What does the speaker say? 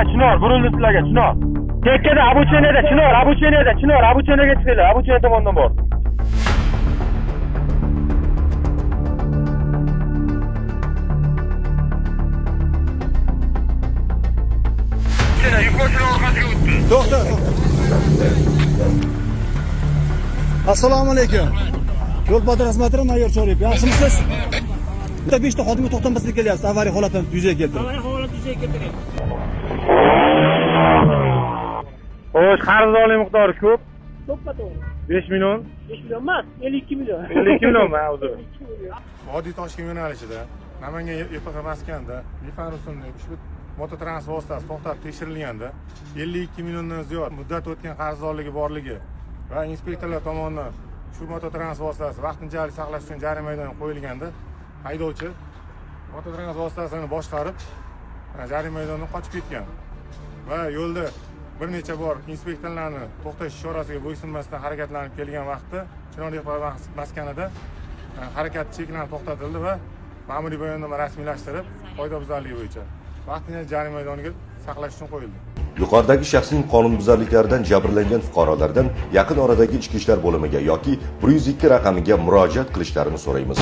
Sizlarga Chinor, burildi sizlarga Chinor. Tekkada обучение da Chinor, обучение da Chinor, обучение ga chiqinglar, обучение tomondan bor. Yuk mashina orqasiga o'tdi. To'xta, to'xta. Assalomu alaykum. Yo'l patrul xizmati mayor Choriyev. Yaxshimisiz? Bitta beshta xodimga to'xtamaslik kelyapsiz, avariya holatini yuzaga keltirib. Avariya holat yuzaga keltiryapti. Xo'sh, qarzdorlik miqdori ko'p. To'ppa to'g'ri. 5 million, 5 million emas, 52 million. 52 million, ha, uzr. 52 million. Vodiy Toshkent yo'nalishida Namangan YPX maskanida Lifan rusumli ushbu mototransport vositasi to'xtatib tekshirilganda 52 milliondan ziyod muddat o'tgan qarzdorligi borligi va inspektorlar tomonidan shu mototransport vositasini vaqtinchalik saqlash uchun jarima maydoni qo'yilganda haydovchi mototransport vositasini boshqarib jarima maydonidan qochib ketgan va yo'lda bir necha bor inspektorlarni to'xtash ishorasiga bo'ysunmasdan harakatlanib kelgan vaqtda Chinor YPX maskanida harakati cheklanib to'xtatildi va ma'muriy bayonnoma rasmiylashtirib qoidabuzarligi bo'yicha vaqtinchalik jarima maydoniga saqlash uchun qo'yildi. Yuqoridagi shaxsning qonunbuzarliklaridan jabrlangan fuqarolardan yaqin oradagi ichki ishlar bo'limiga yoki 102 raqamiga murojaat qilishlarini so'raymiz.